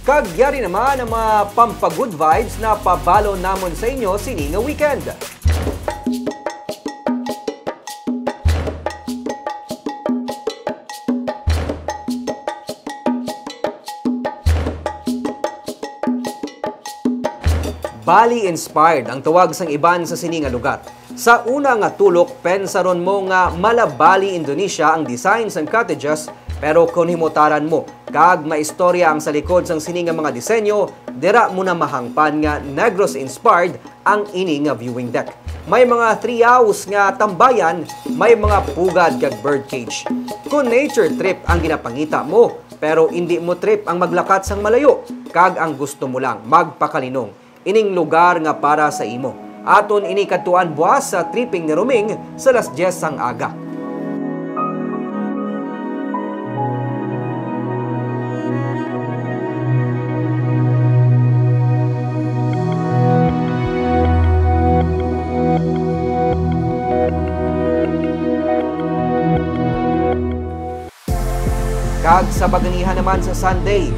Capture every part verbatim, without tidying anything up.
Kag yari naman ang mga pampagood vibes na pabalon namon sa inyo sini nga weekend. Bali inspired ang tawag sang iban sa sini nga lugar. Sa una nga tulok, pensaron mo nga mala Bali, Indonesia ang design sang cottages, pero kon himutaran mo kag maistorya ang sa likod sang sini nga mga disenyo, dira mo na mahangpan nga Negros inspired ang ini nga viewing deck. May mga treehouse nga tambayan, may mga pugad kag birdcage. Kon nature trip ang ginapangita mo, pero indi mo trip ang maglakat sang malayo, kag ang gusto mo lang magpakalinong, ining lugar nga para sa imo. Aton ini kadtuan buas sa tripping ni Roming sa alas diyes sang aga. Kag sa baganihan naman sa Sunday,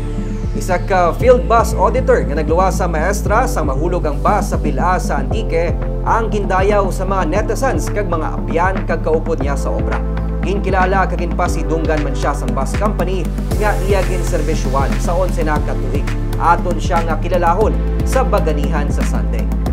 isa ka field bus auditor nga nagluwas sa maestra sang mahulog ang bus sa Pil-a sa Antique ang gindayaw sa mga netizens kag mga abyan kag kaupod niya sa obra. Ginkilala kag ginpasidunggan man sia sang bus company nga iya ginserbisyuhan sa onsena ka tuig. Aton sia nga kilalahon sa baganihan sa Sunday.